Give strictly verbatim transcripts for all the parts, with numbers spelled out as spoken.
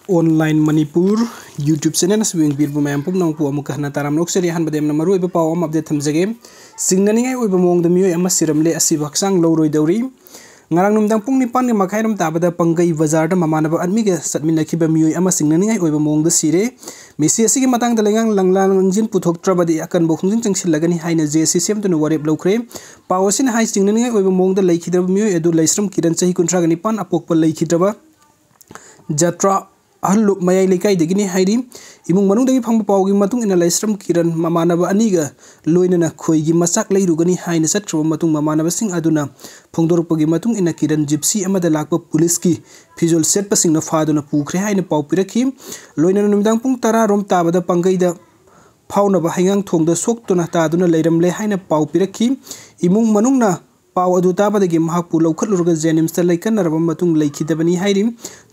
Online Manipur YouTube channel ꯑꯁꯤꯕꯨ ꯌꯦꯡꯕꯤꯔꯤꯕ ꯃꯌꯥꯝ ꯄꯨꯝꯅꯃꯛꯄꯨ ꯑꯃꯨꯛꯀ ꯍꯟꯅ ꯇꯔꯥꯝꯅ ꯑꯣꯛꯆꯔꯤ꯫ ꯑꯍꯥꯟꯕꯗ ꯌꯥꯝꯅ ꯃꯔꯨꯑꯣꯏꯕ ꯄꯥꯎ ꯑꯃ update ꯊꯝꯖꯒꯦ꯫ ꯆꯤꯡꯅꯅꯤꯡꯉꯥꯏ ꯑꯣꯏꯕ ꯃꯑꯣꯡꯗ ꯃꯤꯑꯣꯏ ꯑꯃ ꯁꯤꯔꯝꯂꯦ꯫ ꯑꯁꯤꯕꯨ ꯍꯛꯆꯥꯡ ꯂꯧꯔꯣꯏꯗꯧꯔꯤ꯫ ꯉꯔꯥꯡ ꯅꯨꯃꯤꯗꯥꯡ ꯄꯨꯡ ꯅꯤꯄꯥꯟꯒꯤ ꯃꯈꯥꯏꯔꯣꯝ ꯇꯥꯕꯗ ꯄꯪꯒꯩ ꯕꯖꯥꯔꯗ ꯃꯃꯥꯟꯅꯕ ꯑꯅꯤꯒ ꯆꯠꯃꯤꯟꯅꯈꯤꯕ ꯃꯤꯑꯣꯏ ꯑꯃ ꯆꯤꯡꯅꯅꯤꯡꯉꯥꯏ ꯑꯣꯏꯕ ꯃꯑꯣꯡꯗ ꯁꯤꯔꯦ꯫ ꯃꯤꯁꯤ ꯑꯁꯤꯒꯤ ꯃꯇꯥꯡꯗ ꯂꯩꯉꯥꯛ ꯂꯪꯂꯥ ꯂꯪꯖꯤꯟ ꯄꯨꯊꯣꯛꯇ꯭ꯔꯕꯗꯤ ꯑꯀꯟꯕ ꯈꯣꯡꯖꯪ ꯆꯪꯁꯤꯜꯂꯒꯅꯤ ꯍꯥꯏꯅ ꯖꯦ ꯑꯦꯁ ꯁꯤ ꯁꯦꯝꯗꯨꯅ ꯋꯥꯔꯦꯞ ꯂꯧꯈ꯭ꯔꯦ꯫ ꯄꯥꯎ ꯑꯁꯤꯅ ꯍꯥꯏ, ꯆꯤꯡꯅꯅꯤꯡꯉꯥꯏ ꯑꯣꯏꯕ ꯃꯑꯣꯡꯗ ꯂꯩꯈꯤꯗ꯭ꯔꯕ ꯃꯤꯑꯣꯏ ꯑꯗꯨ ꯂꯩꯁ꯭ꯔꯝ ꯀꯤꯔꯟ, ꯆꯍꯤ ꯀꯨꯟꯊ꯭ꯔꯥꯒ ꯅꯤꯄꯥꯟ, ꯑꯄꯣꯛꯄ ꯂꯩꯈꯤꯗ꯭ꯔꯕ ꯖꯇ꯭ꯔꯥ ꯑꯍꯜꯂꯨꯞ ꯃꯌꯥꯏ ꯂꯩꯀꯥꯏꯗꯒꯤꯅꯤ ꯍꯥꯏꯔꯤ꯫ ꯏꯃꯨꯡ ꯃꯅꯨꯡꯗꯒꯤ ꯐꯪꯕ ꯄꯥꯎꯒꯤ ꯃꯇꯨꯡ ꯏꯟꯅ ꯂꯩꯁ꯭ꯔꯝ ꯀꯤꯔꯟ ꯃꯃꯥꯟꯅꯕ ꯑꯅꯤꯒ ꯂꯣꯏꯅꯅ ꯈꯣꯏꯒꯤ ꯃꯆꯥꯛ ꯂꯩꯔꯨꯒꯅꯤ ꯍꯥꯏꯅ ꯆꯠꯈ꯭ꯔꯕ ꯃꯇꯨꯡ, ꯃꯃꯥꯟꯅꯕꯁꯤꯡ ꯑꯗꯨꯅ ꯐꯣꯡꯗꯣꯔꯛꯄꯒꯤ ꯃꯇꯨꯡ ꯏꯟꯅ ꯀꯤꯔꯟ ꯖꯤꯞꯁꯤ ꯑꯃꯗ ꯂꯥꯛꯄ ꯄꯨꯂꯤꯁꯀꯤ ꯐꯤꯖꯣꯜ ꯁꯦꯠꯄꯁꯤꯡꯅ ꯐꯥꯗꯨꯅ ꯄꯨꯈ꯭ꯔꯦ ꯍꯥꯏꯅ ꯄꯥꯎ ꯄꯤꯔꯛꯈꯤ꯫ ꯂꯣꯏꯅꯅ ꯅꯨꯃꯤꯗꯥꯡ ꯄꯨꯡ ꯇꯔꯥ ꯔꯣꯝ ꯇꯥꯕꯗ ꯄꯪꯒꯩꯗ ꯐꯥꯎꯅꯕ ꯍꯩꯉꯥꯡꯊꯣꯡꯗ ꯁꯣꯛꯇꯨꯅ ꯇꯥꯗꯨꯅ ꯂꯩꯔꯝꯂꯦ ꯍꯥꯏꯅ ꯄꯥꯎ ꯄꯤꯔꯛꯈꯤ꯫ ꯏꯃꯨꯡ ꯃꯅꯨꯡꯅ ꯄꯥꯎ ꯑꯗꯨ ꯇꯥꯕꯗꯒꯤ ꯃꯍꯥꯛꯄꯨ ꯂꯧꯈꯠꯂꯨꯔꯒ ꯖꯦꯅꯤꯝꯁꯇ ꯂꯩꯀꯠꯅꯔꯕ ꯃꯇꯨꯡ ꯂꯩꯈꯤꯗꯕꯅꯤ ꯍꯥꯏꯔꯤ꯫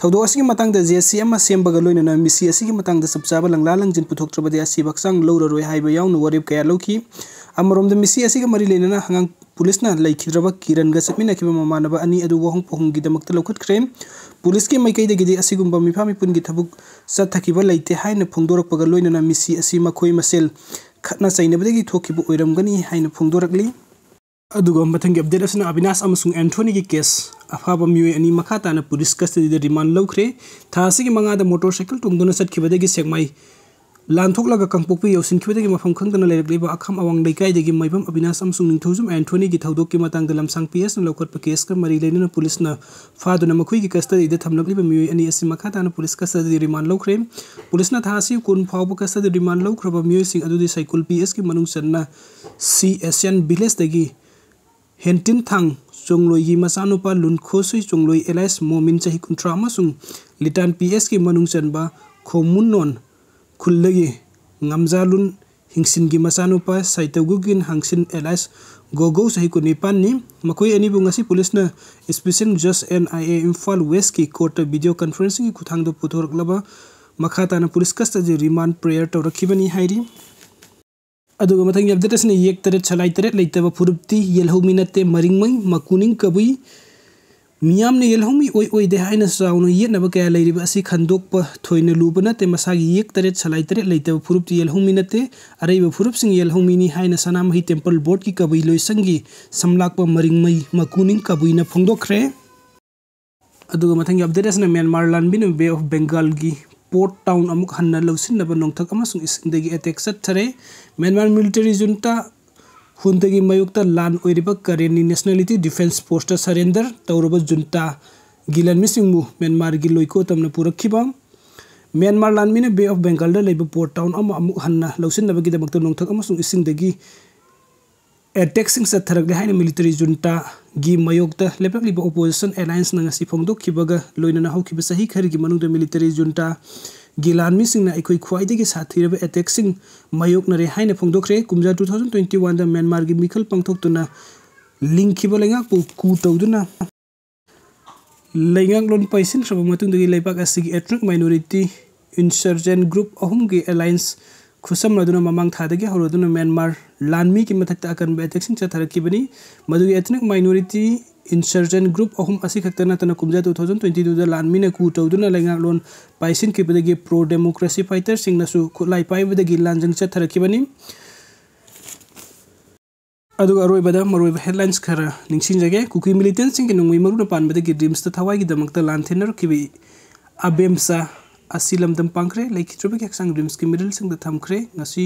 ꯊꯧꯗꯣꯛ ꯑꯁꯤꯒꯤ ꯃꯇꯥꯡꯗ ꯖꯦ ꯑꯦꯁ ꯁꯤ ꯑꯃ ꯁꯦꯝꯕꯒ ꯂꯣꯏꯅꯅ ꯃꯤꯁꯤ ꯑꯁꯤꯒꯤ ꯃꯇꯥꯡꯗ ꯆꯞ ꯆꯥꯕ ꯂꯪꯂꯥ ꯂꯪꯖꯤꯟ ꯄꯨꯊꯣꯛꯇ꯭ꯔꯕꯗꯤ ꯑꯁꯤꯕ ꯍꯛꯆꯥꯡ ꯂꯧꯔꯔꯣꯏ ꯍꯥꯏꯕ ꯌꯥꯎꯅ ꯋꯥꯔꯦꯞ ꯀꯌꯥ ꯂꯧꯈꯤ꯫ ꯑꯃꯔꯣꯝꯗ ꯃꯤꯁꯤ ꯑꯁꯤꯒ ꯃꯔꯤ ꯂꯩꯅꯅ ꯍꯩꯉꯥꯡ ꯄꯨꯂꯤꯁꯅ ꯂꯩꯈꯤꯗ꯭ꯔꯕ ꯀꯤꯔꯟꯒ ꯆꯠꯃꯤꯟꯅꯈꯤꯕ ꯃꯃꯥꯟꯅꯕ ꯑꯅꯤ ꯑꯗꯨ ꯋꯥꯍꯪ ꯄꯥꯎꯈꯨꯝꯒꯤꯗꯃꯛꯇ ꯂꯧꯈꯠꯈ꯭ꯔꯦ꯫ ꯄꯨꯂꯤꯁꯀꯤ ꯃꯥꯏꯀꯩꯗꯒꯤꯗꯤ ꯑꯁꯤꯒꯨꯝꯕ ꯃꯤꯐꯥ ꯃꯤꯄꯨꯟꯒꯤ ꯊꯕꯛ ꯆꯠꯊꯈꯤꯕ ꯂꯩꯇꯦ ꯍꯥꯏꯅ ꯐꯣꯡꯗꯣꯔꯛꯄꯒ ꯂꯣꯏꯅꯅ ꯃꯤꯁꯤ ꯑꯁꯤ ꯃꯈꯣꯏ ꯃꯁꯦꯜ ꯈꯠꯅ ꯆꯩꯅꯕꯗꯒꯤ ꯊꯣꯛꯈꯤꯕ ꯑꯣꯏꯔꯝꯒꯅꯤ ꯍꯥꯏꯅ ꯐꯣꯡꯗꯣꯔꯛꯂꯤ꯫ ꯑꯗꯨꯒ ꯃꯊꯪꯒꯤ update ꯑꯁꯤꯅ ꯑꯕꯤꯅꯥꯁ ꯑꯃꯁꯨꯡ ꯑꯦꯟꯊꯣꯅꯤꯒꯤ case꯫ ꯑꯐꯥꯕ ꯃꯤꯑꯣꯏ ꯑꯅꯤ ꯃꯈꯥ ꯇꯥꯅ ꯄꯨꯂꯤꯁ custody ꯗ remand ꯂꯧꯈ꯭ꯔꯦ꯫ ꯊꯥ ꯑꯁꯤꯒꯤ ꯃꯉꯥꯗ motorcycle ꯇꯣꯡꯗꯨꯅ ꯆꯠꯈꯤꯕꯗꯒꯤ ꯁꯦꯛꯃꯥꯏ ꯂꯥꯟꯊꯣꯛꯂꯒ ꯀꯥꯡꯄꯣꯛꯄꯤ ꯌꯧꯁꯤꯟꯈꯤꯕꯗꯒꯤ ꯃꯐꯝ ꯈꯪꯗꯅ ꯂꯩꯔꯛꯂꯤꯕ ꯑꯈꯥꯝ ꯑꯋꯥꯡ ꯂꯩꯀꯥꯏꯗꯒꯤ ꯃꯥꯏꯕꯝ ꯑꯕꯤꯅꯥꯁ ꯑꯃꯁꯨꯡ ꯅꯤꯡꯊꯧꯖꯝ ꯑꯦꯟꯊꯣꯅꯤꯒꯤ ꯊꯧꯗꯣꯛꯀꯤ ꯃꯇꯥꯡꯗ ꯂꯝꯁꯥꯡ P S ꯅ ꯂꯧꯈꯠꯄ case ꯀ ꯃꯔꯤ ꯂꯩꯅꯅ ꯄꯨꯂꯤꯁꯅ ꯐꯥꯗꯨꯅ ꯃꯈꯣꯏꯒꯤ custody ꯗ ꯊꯝꯂꯛꯂꯤꯕ ꯃꯤꯑꯣꯏ ꯑꯅꯤ ꯑꯁꯤ ꯃꯈꯥ ꯇꯥꯅ ꯄꯨꯂꯤꯁ custody ꯗ remand ꯂꯧꯈ꯭ꯔꯦ꯫ ꯄꯨꯂꯤꯁꯅ ꯊꯥ ꯑꯁꯤ ꯀꯨꯟ ꯐꯥꯎꯕ custody remand ꯂꯧꯈ꯭ꯔꯕ ꯃꯤꯑꯣꯏꯁꯤꯡ ꯑꯗꯨꯗꯤ ꯁꯥꯏꯀꯨꯜ P S ꯀꯤ ꯃꯅꯨꯡ ꯆꯟꯅ ꯁꯤ ꯑꯦꯁ ꯑꯦꯟ village ꯗꯒꯤ ꯍꯦꯟꯇꯤꯟꯊꯥꯡ ꯆꯣꯡꯂꯣꯏꯒꯤ ꯃꯆꯥꯅꯨꯄꯥ ꯂꯨꯟꯈꯣꯁꯨꯏ ꯆꯣꯡꯂꯣꯏ alias ꯃꯣꯃꯤꯟ, ꯆꯍꯤ ꯀꯨꯟꯊ꯭ꯔꯥ, ꯑꯃꯁꯨꯡ ꯂꯤꯇꯥꯟ P S ꯀꯤ ꯃꯅꯨꯡ ꯆꯟꯕ ꯈꯣꯃꯨꯟꯅꯣꯟ ꯈꯨꯜꯗꯒꯤ ꯉꯝꯖꯥꯂꯨꯟ ꯍꯤꯡꯁꯤꯟꯒꯤ ꯃꯆꯥꯅꯨꯄꯥ ꯁꯥꯏꯇꯧꯒꯨꯒꯤꯟ ꯍꯥꯡꯁꯤꯟ alias ꯒꯣꯒꯧ, ꯆꯍꯤ ꯀꯨꯟꯅꯤꯄꯥꯟꯅꯤ꯫ ꯃꯈꯣꯏ ꯑꯅꯤꯕꯨ ꯉꯁꯤ ꯄꯨꯂꯤꯁꯅ Special Judge N I A Imphal West ꯀꯤ court ꯇ video conferencing ꯒꯤ ꯈꯨꯠꯊꯥꯡꯗ ꯄꯨꯊꯣꯔꯛꯂꯕ ꯃꯈꯥ ꯇꯥꯅ ꯄꯨꯂꯤꯁ custody remand prayer ꯇꯧꯔꯛꯈꯤꯕꯅꯤ ꯍꯥꯏꯔꯤ꯫ ꯑꯗꯨꯒ ꯃꯊꯪꯒꯤ update ꯑꯁꯤꯅ ꯌꯦꯛ ꯇꯔꯦꯠ ꯁꯂꯥꯏ ꯇꯔꯦꯠ ꯂꯩꯇꯕ ꯐꯨꯔꯨꯞꯇꯤ ꯌꯦꯜꯍꯧꯃꯤ ꯅꯠꯇꯦ, ꯃꯔꯤꯡꯃꯩ ꯃꯀꯨꯅꯤꯡ ꯀꯕꯨꯏ ꯃꯤꯌꯥꯝꯅ ꯌꯦꯜꯍꯧꯃꯤ ꯑꯣꯏ ꯑꯣꯏꯗꯦ ꯍꯥꯏꯅ ꯆꯥꯎꯅ ꯌꯦꯠꯅꯕ ꯀꯌꯥ ꯂꯩꯔꯤꯕ ꯑꯁꯤ ꯈꯟꯗꯣꯛꯄ ꯊꯣꯏꯅ ꯂꯨꯕ ꯅꯠꯇꯦ꯫ ꯃꯁꯥꯒꯤ ꯌꯦꯛ ꯇꯔꯦꯠ ꯁꯂꯥꯏ ꯇꯔꯦꯠ ꯂꯩꯇꯕ ꯐꯨꯔꯨꯞꯇꯤ ꯌꯦꯜꯍꯧꯃꯤ ꯅꯠꯇꯦ꯫ ꯑꯔꯩꯕ ꯐꯨꯔꯨꯞꯁꯤꯡ ꯌꯦꯜꯍꯧꯃꯤꯅꯤ ꯍꯥꯏꯅ ꯁꯅꯥꯃꯍꯤ ꯇꯦꯝꯄꯜ ꯕꯣꯔꯗꯀꯤ ꯀꯕꯨꯏ ꯂꯣꯏꯁꯪꯒꯤ ꯁꯝꯂꯥꯛꯄ ꯃꯔꯤꯡꯃꯩ ꯃꯀꯨꯅꯤꯡ ꯀꯕꯨꯏꯅ ꯐꯣꯡꯗꯣꯛꯈ꯭ꯔꯦ꯫ ꯑꯗꯨꯒ ꯃꯊꯪꯒꯤ ꯑꯞꯗꯦꯠ ꯑꯁꯤꯅ ꯃ꯭ꯌꯥꯟꯃꯥꯔ ꯂꯥꯟꯃꯤꯅ ꯕꯦ ꯑꯣꯐ ꯕꯦꯡꯒꯥꯜꯒꯤ ꯄꯣꯔꯠ ꯇꯥꯎꯟ ꯑꯃꯨꯛ ꯍꯟꯅ ꯂꯧꯁꯤꯟꯅꯕ ꯅꯣꯡꯊꯛ ꯑꯃꯁꯨꯡ ꯏꯁꯤꯡꯗꯒꯤ ꯑꯦꯇꯦꯛ ꯆꯠꯊꯔꯦ꯫ ꯃ꯭ꯌꯥꯟꯃꯥꯔ ꯃꯤꯂꯤꯇꯔꯤ ꯖꯨꯟꯇꯥ ꯍꯨꯟꯗꯒꯤ ꯃꯥꯌꯣꯛꯇ ꯂꯥꯟ ꯑꯣꯏꯔꯤꯕ ꯀꯔꯦꯟꯅꯤ ꯅꯦꯁꯅꯦꯂꯤꯇꯤ ꯗꯤꯐꯦꯟꯁ ꯐꯣꯔꯁꯇ ꯁꯔꯦꯟꯗꯔ ꯇꯧꯔꯕ ꯖꯨꯟꯇꯥꯒꯤ ꯂꯥꯟꯃꯤꯁꯤꯡꯕꯨ ꯃ꯭ꯌꯥꯟꯃꯥꯔꯒꯤ ꯂꯣꯏꯀꯣ ꯇꯝꯅ ꯄꯨꯔꯛꯈꯤꯕ꯫ ꯃ꯭ꯌꯥꯟꯃꯥꯔ ꯂꯥꯟꯃꯤꯅ ꯕꯦ ꯑꯣꯐ ꯕꯦꯡꯒꯥꯜꯗ ꯂꯩꯕ ꯄꯣꯔꯠ ꯇꯥꯎꯟ ꯑꯃ ꯑꯃꯨꯛ ꯍꯟꯅ ꯂꯧꯁꯤꯟꯅꯕꯒꯤꯗꯃꯛꯇ ꯅꯣꯡꯊꯛ ꯑꯃꯁꯨꯡ ꯏꯁꯤꯡꯗꯒꯤ ꯑꯦꯇꯦꯛꯁꯤꯡ ꯆꯠꯊꯔꯛꯂꯦ ꯍꯥꯏꯅ ꯃꯤꯂꯤꯇꯔꯤ ꯖꯨꯟꯇꯥꯒꯤ ꯃꯥꯌꯣꯛꯇ ꯂꯦꯞꯂꯛꯂꯤꯕ ꯑꯣꯄꯣꯖꯤꯁꯟ ꯑꯦꯂꯥꯌꯟꯁꯅ ꯉꯁꯤ ꯐꯣꯡꯗꯣꯛꯈꯤꯕꯒ ꯂꯣꯏꯅꯅ ꯍꯧꯈꯤꯕ ꯆꯍꯤ ꯈꯔꯒꯤ ꯃꯅꯨꯡꯗ ꯃꯤꯂꯤꯇꯔꯤ ꯖꯨꯟꯇꯥꯒꯤ ꯂꯥꯟꯃꯤꯁꯤꯡꯅ ꯑꯩꯈꯣꯏ ꯈ꯭ꯋꯥꯏꯗꯒꯤ ꯁꯥꯊꯤꯔꯕ ꯑꯦꯇꯦꯛꯁꯤꯡ ꯃꯥꯌꯣꯛꯅꯔꯦ ꯍꯥꯏꯅ ꯐꯣꯡꯗꯣꯛꯈ꯭ꯔꯦ꯫ ꯀꯨꯝꯖꯥ ꯇꯨ ꯊꯥꯎꯖꯟ ꯇ꯭ꯋꯦꯟꯇꯤ ꯋꯥꯟꯗ ꯃ꯭ꯌꯥꯟꯃꯥꯔꯒꯤ ꯃꯤꯈꯜ ꯄꯥꯡꯊꯣꯛꯇꯨꯅ ꯂꯤꯡꯈꯤꯕ ꯂꯩꯉꯥꯛꯄꯨ ꯀꯨ ꯇꯧꯗꯨꯅ ꯂꯩꯉꯥꯛꯂꯣꯟ ꯄꯥꯏꯁꯤꯟꯈ꯭ꯔꯕ ꯃꯇꯨꯡꯗꯒꯤ ꯂꯩꯕꯥꯛ ꯑꯁꯤꯒꯤ ethnic minority insurgent group ꯑꯍꯨꯝꯒꯤ alliance ꯈꯨꯠꯁꯝꯅꯗꯨꯅ ꯃꯃꯥꯡ ꯊꯥꯗꯒꯤ ꯍꯧꯔꯗꯨꯅ ꯃ꯭ꯌꯥꯟꯃꯥꯔ ꯂꯥꯟꯃꯤꯒꯤ ꯃꯊꯛꯇ ꯑꯀꯟꯕ ꯑꯦꯇꯦꯛꯁꯤꯡ ꯆꯠꯊꯔꯛꯈꯤꯕꯅꯤ꯫ ꯃꯗꯨꯒꯤ ethnic minority insurgent group ꯑꯍꯨꯝ ꯑꯁꯤ ꯈꯛꯇ ꯅꯠꯇꯅ ꯀꯨꯝꯖꯥ ꯇꯨ ꯊꯥꯎꯖꯟ ꯇ꯭ꯋꯦꯟꯇꯤ ꯇꯨꯗ ꯂꯥꯟꯃꯤꯅ ꯀꯨ ꯇꯧꯗꯨꯅ ꯂꯩꯉꯥꯛꯂꯣꯟ ꯄꯥꯏꯁꯤꯟꯈꯤꯕꯗꯒꯤ ꯄ꯭ꯔꯣ ꯗꯦꯃꯣꯀ꯭ꯔꯦꯁꯤ ꯐꯥꯏꯇꯔꯁꯤꯡꯅꯁꯨ ꯈꯨꯠꯂꯥꯏ ꯄꯥꯏꯕꯗꯒꯤ ꯂꯥꯟꯖꯪ ꯆꯠꯊꯔꯛꯈꯤꯕꯅꯤ꯫ ꯑꯗꯨꯒ ꯑꯔꯣꯏꯕꯗ ꯃꯔꯨꯑꯣꯏꯕ ꯍꯦꯗꯂꯥꯏꯟꯁ ꯈꯔ ꯅꯤꯡꯁꯤꯡꯖꯒꯦ꯫ ꯀꯨꯀꯤ ꯃꯤꯂꯤꯇꯦꯟꯁꯤꯡꯒꯤ ꯅꯣꯡꯃꯩ ꯃꯔꯨꯅ ꯄꯥꯟꯕꯗꯒꯤ ꯔꯤꯝꯁꯇ ꯊꯋꯥꯏꯒꯤꯗꯃꯛꯇ ꯂꯥꯟ ꯊꯦꯡꯅꯔꯛꯈꯤꯕ ꯑꯕꯦꯝꯁꯥ ꯑꯁꯤ ꯂꯝꯗꯝ ꯄꯥꯡꯈ꯭ꯔꯦ꯫ ꯂꯩꯈꯤꯗ꯭ꯔꯕꯒꯤ ꯍꯛꯆꯥꯡ ꯔꯤꯝꯁꯀꯤ ꯃꯤꯔꯜꯁꯤꯡꯗ ꯊꯝꯈ꯭ꯔꯦ꯫ ꯉꯁꯤ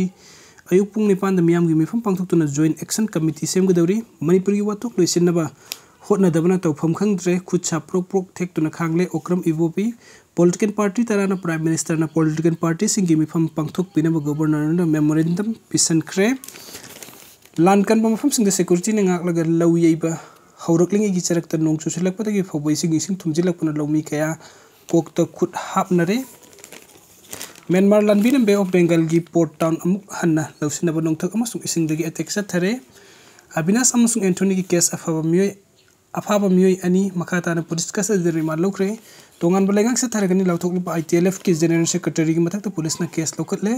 ꯑꯌꯨꯛ ꯄꯨꯡ ꯅꯤꯄꯥꯟꯗ ꯃꯤꯌꯥꯝꯒꯤ ꯃꯤꯐꯝ ꯄꯥꯡꯊꯣꯛꯇꯨꯅ ꯖꯣꯏꯟ ꯑꯦꯛꯁꯟ ꯀꯃꯤꯇꯤ ꯁꯦꯝꯒꯗꯧꯔꯤ꯫ ꯃꯅꯤꯄꯨꯔꯒꯤ ꯋꯥꯊꯣꯛ ꯂꯣꯏꯁꯤꯟꯅꯕ ꯍꯣꯠꯅꯗꯕꯅ ꯇꯧꯐꯝ ꯈꯪꯗ꯭ꯔꯦ꯫ ꯈꯨꯠ ꯁꯥ ꯄ꯭ꯔꯣꯛ ꯄ꯭ꯔꯣꯛ ꯊꯦꯛꯇꯨꯅ ꯈꯥꯡꯂꯦ ꯑꯣꯀ꯭ꯔꯝ ꯏꯕꯣꯕꯤ꯫ ꯄꯣꯂꯤꯇꯤꯀꯦꯜ ꯄꯥꯔꯇꯤ ꯇꯔꯥꯅ ꯄ꯭ꯔꯥꯏꯝ ꯃꯤꯅꯤꯁꯇꯔꯅ ꯄꯣꯂꯤꯇꯤꯀꯦꯜ ꯄꯥꯔꯇꯤꯁꯤꯡꯒꯤ ꯃꯤꯐꯝ ꯄꯥꯡꯊꯣꯛꯄꯤꯅꯕ ꯒꯣꯕꯔꯅꯔꯗ ꯃꯦꯃꯣꯔꯦꯟꯗꯝ ꯄꯤꯁꯤꯟꯈ꯭ꯔꯦ꯫ ꯂꯥꯟ ꯀꯟꯕ ꯃꯐꯝꯁꯤꯡꯗ ꯁꯦꯀ꯭ꯌꯨꯔꯤꯇꯤꯅ ꯉꯥꯛꯂꯒ ꯂꯧ ꯌꯩꯕ ꯍꯧꯔꯛꯂꯤꯉꯩꯒꯤ ꯆꯔꯛꯇ ꯅꯣꯡ ꯆꯨꯁꯤꯜꯂꯛꯄꯗꯒꯤ ꯐꯧꯕꯩꯁꯤꯡ ꯏꯁꯤꯡ ꯊꯨꯝꯖꯤꯜꯂꯛꯄꯅ ꯂꯧꯃꯤ ꯀꯌꯥ ꯀꯣꯛꯇ ꯈꯨꯠ ꯍꯥꯞꯅꯔꯦ꯫ ꯃ꯭ꯌꯥꯟꯃꯥꯔ ꯂꯥꯟꯕꯤꯅ ꯕꯦ ꯑꯣꯐ ꯕꯦꯡꯒꯜꯒꯤ ꯄꯣꯔꯠ ꯇꯥꯎꯟ ꯑꯃꯨꯛ ꯍꯟꯅ ꯂꯧꯁꯤꯟꯅꯕ ꯅꯣꯡꯊꯛ ꯑꯃꯁꯨꯡ ꯏꯁꯤꯡꯗꯒꯤ ꯑꯦꯇꯦꯛ ꯆꯠꯊꯔꯦ꯫ ꯑꯕꯤꯅꯥꯁ ꯑꯃꯁꯨꯡ ꯑꯦꯟꯊꯣꯅꯤꯒꯤ ꯀꯦꯁ ꯑꯐꯕ ꯃꯤꯑꯣꯏ ꯑꯐꯥꯕ ꯃꯤꯑꯣꯏ ꯑꯅꯤ ꯃꯈꯥ ꯇꯥꯅ ꯄꯨꯂꯤꯁ ꯀꯁꯇꯗꯤꯗ ꯔꯤꯃꯥꯟ ꯂꯧꯈ꯭ꯔꯦ꯫ ꯇꯣꯉꯥꯟꯕ ꯂꯩꯉꯥꯛ ꯆꯠꯊꯔꯒꯅꯤ ꯂꯥꯎꯊꯣꯛꯂꯤꯕ ꯑꯥꯏ ꯇꯤ ꯑꯦꯜ ꯑꯦꯐꯀꯤ ꯖꯦꯅꯔꯦꯜ ꯁꯦꯀ꯭ꯔꯦꯇꯔꯤꯒꯤ ꯃꯊꯛꯇ ꯄꯨꯂꯤꯁꯅ ꯀꯦꯁ ꯂꯧꯈꯠꯂꯦ꯫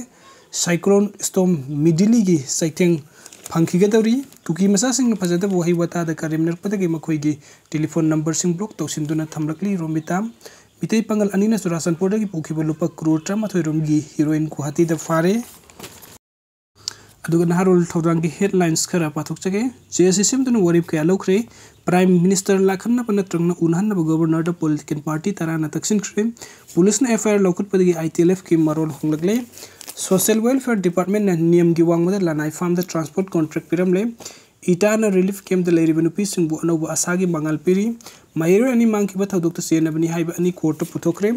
ꯁꯥꯏꯀ꯭ꯂꯣꯟ ꯁ꯭ꯇꯣꯝ ꯃꯤꯗꯤꯂꯤꯒꯤ ꯆꯩꯊꯦꯡ ꯐꯪꯈꯤꯒꯗꯧꯔꯤ꯫ ꯀꯨꯀꯤ ꯃꯆꯥꯁꯤꯡꯅ ꯐꯖꯗꯕ ꯋꯥꯍꯩ ꯋꯥꯇꯥꯗ ꯀꯔꯦꯝꯅꯔꯛꯄꯗꯒꯤ ꯃꯈꯣꯏꯒꯤ ꯇꯦꯂꯤꯐꯣꯟ ꯅꯝꯕꯔꯁꯤꯡ ꯕ꯭ꯂꯣꯛ ꯇꯧꯁꯤꯟꯗꯨꯅ ꯊꯝꯂꯛꯂꯤ꯫ ꯔꯣꯃꯤꯇꯥ, ꯃꯤꯇꯩ ꯄꯥꯉꯜ ꯑꯅꯤꯅ ꯆꯨꯔꯥꯆꯥꯟꯄꯨꯔꯗꯒꯤ ꯄꯨꯈꯤꯕ ꯂꯨꯄꯥ ꯀ꯭ꯔꯣꯔ ꯇꯔꯥꯃꯥꯊꯣꯏ ꯔꯣꯝꯒꯤ ꯍꯤꯔꯣꯏꯟ ꯒꯨꯋꯥꯍꯥꯇꯤꯗ ꯐꯥꯔꯦ꯫ ꯑꯗꯨꯒ ꯅꯍꯥꯔꯣꯜ ꯊꯧꯗꯥꯡꯒꯤ ꯍꯦꯗꯂꯥꯏꯟꯁ ꯈꯔ ꯄꯥꯊꯣꯛꯆꯒꯦ꯫ ꯖꯦ ꯑꯦꯁ ꯁꯤ ꯁꯦꯝꯗꯨꯅ ꯋꯥꯔꯦꯞ ꯀꯌꯥ ꯂꯧꯈ꯭ꯔꯦ꯫ ꯄ꯭ꯔꯥꯏꯝ ꯃꯤꯅꯤꯁꯇꯔ ꯂꯥꯛꯍꯟꯅꯕ ꯅꯠꯇ꯭ꯔꯒꯅ ꯎꯅꯍꯟꯅꯕ ꯒꯕꯔꯅꯔꯗ ꯄꯣꯂꯤꯇꯤꯀꯦꯜ ꯄꯥꯔꯇꯤ ꯇꯔꯥꯅ ꯇꯛꯁꯤꯟꯈ꯭ꯔꯦ꯫ ꯄꯨꯂꯤꯁꯅ ꯑꯦꯐ ꯑꯥꯏ ꯑꯥꯔ ꯂꯧꯈꯠꯄꯗꯒꯤ ꯑꯥꯏ ꯇꯤ ꯑꯦꯜ ꯑꯦꯐꯀꯤ ꯃꯔꯣꯜ ꯍꯣꯡꯂꯛꯂꯦ꯫ ꯁꯣꯁꯤꯌꯦꯜ ꯋꯦꯜꯐꯤꯌꯔ ꯗꯤꯄꯥꯔꯠꯃꯦꯟꯅ ꯅꯤꯌꯝꯒꯤ ꯋꯥꯡꯃꯗ ꯂꯅꯥꯏ ꯐꯥꯔꯝꯗ ꯇ꯭ꯔꯥꯟꯁꯄꯣꯔꯠ ꯀꯣꯟꯇ꯭ꯔꯦꯛ ꯄꯤꯔꯝꯂꯦ꯫ ꯏꯇꯥꯅ ꯔꯤꯂꯤꯐ ꯀꯦꯝꯞꯇ ꯂꯩꯔꯤꯕ ꯅꯨꯄꯤꯁꯤꯡꯕꯨ ꯑꯅꯧꯕ ꯑꯁꯥꯒꯤ ꯃꯉꯥꯜ ꯄꯤꯔꯤ꯫ ꯃꯍꯩꯔꯣꯏ ꯑꯅꯤ ꯃꯥꯡꯈꯤꯕ ꯊꯧꯗꯣꯛꯇ ꯆꯦꯟꯅꯕꯅꯤ ꯍꯥꯏꯕ ꯑꯅꯤ ꯀꯣꯔꯠꯇ ꯄꯨꯊꯣꯛꯈ꯭ꯔꯦ꯫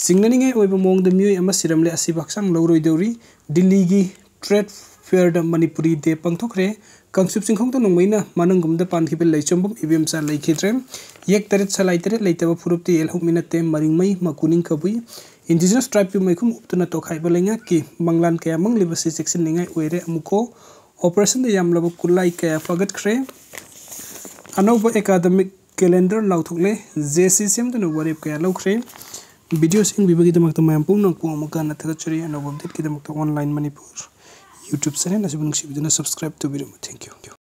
ꯆꯤꯡꯅꯅꯤꯡꯉꯥꯏ ꯑꯣꯏꯕ ꯃꯑꯣꯡꯗ ꯃꯤꯑꯣꯏ ꯑꯃ ꯁꯤꯔꯝꯂꯦ꯫ ꯑꯁꯤꯕ ꯍꯛꯆꯥꯡ ꯂꯧꯔꯣꯏꯗꯧꯔꯤ꯫ ꯗꯤꯜꯂꯤꯒꯤ ꯇ꯭ꯔꯦꯗ ꯐꯤꯌꯔꯗ ꯃꯅꯤꯄꯨꯔꯤ ꯗꯦ ꯄꯥꯡꯊꯣꯛꯈ꯭ꯔꯦ꯫ ꯀꯥꯡꯆꯨꯞ ꯆꯤꯡꯈꯣꯡꯗ ꯅꯣꯡꯃꯩꯅ ꯃꯅꯨꯡꯒꯨꯝꯗ ꯄꯥꯟꯈꯤꯕ ꯂꯩꯆꯣꯝꯕꯝ ꯏꯕꯦꯝꯆꯥ ꯂꯩꯈꯤꯗ꯭ꯔꯦ꯫ ꯌꯦꯛ ꯇꯔꯦꯠ ꯁꯂꯥꯏ ꯇꯔꯦꯠ ꯂꯩꯇꯕ ꯐꯨꯔꯨꯞꯇꯤ ꯌꯦꯜꯍꯧꯃꯤ ꯅꯠꯇꯦ꯫ ꯃꯔꯤꯡꯃꯩ ꯃꯀꯨꯅꯤꯡ ꯀꯕꯨꯏ꯫ ꯏꯟꯗꯤꯖꯤꯅꯁ ꯇ꯭ꯔꯥꯏꯕꯀꯤ ꯃꯩꯈꯨꯝ ꯎꯞꯇꯨꯅ ꯇꯣꯈꯥꯏꯕ ꯂꯩꯉꯥꯛꯀꯤ ꯃꯪꯂꯥꯟ ꯀꯌꯥ ꯃꯪꯂꯤꯕꯁꯤ ꯆꯦꯛꯁꯤꯟꯅꯤꯡꯉꯥꯏ ꯑꯣꯏꯔꯦ꯫ ꯑꯃꯨꯛꯀꯣ ꯑꯣꯄꯔꯦꯁꯟꯗ ꯌꯥꯝꯂꯕ ꯈꯨꯠꯂꯥꯏ ꯀꯌꯥ ꯐꯥꯒꯠꯈ꯭ꯔꯦ꯫ ꯑꯅꯧꯕ ꯑꯦꯀꯥꯗꯃꯤꯛ ꯀꯦꯂꯦꯟꯗꯔ ꯂꯥꯎꯊꯣꯛꯂꯦ꯫ ꯖꯦ ꯁꯤ ꯁꯦꯝꯗꯨꯅ ꯋꯥꯔꯦꯞ ꯀꯌꯥ ꯂꯧꯈ꯭ꯔꯦ꯫ ꯚꯤꯗꯤꯑꯣꯁꯤ ꯌꯦꯡꯕꯤꯕꯒꯤꯗꯃꯛꯇ ꯃꯌꯥꯝ ꯄꯨꯝꯅꯃꯛꯄꯨ ꯑꯃꯨꯛ ꯍꯟꯅ ꯊꯥꯒꯠꯆꯔꯤ꯫ ꯑꯅꯧꯕ ꯑꯞꯗꯦꯠꯀꯤꯗꯃꯛꯇ ꯑꯣꯟꯂꯥꯏꯟ ꯃꯅꯤꯄꯨꯔ ꯌꯨꯇ꯭ꯌꯨꯕ ꯆꯦꯅꯦꯜ ꯑꯁꯤꯕꯨ ꯅꯨꯡꯁꯤꯕꯤꯗꯨꯅ ꯁꯕꯁꯀ꯭ꯔꯥꯏꯕ ꯇꯧꯕꯤꯔꯝꯃꯨ꯫ Thank you꯫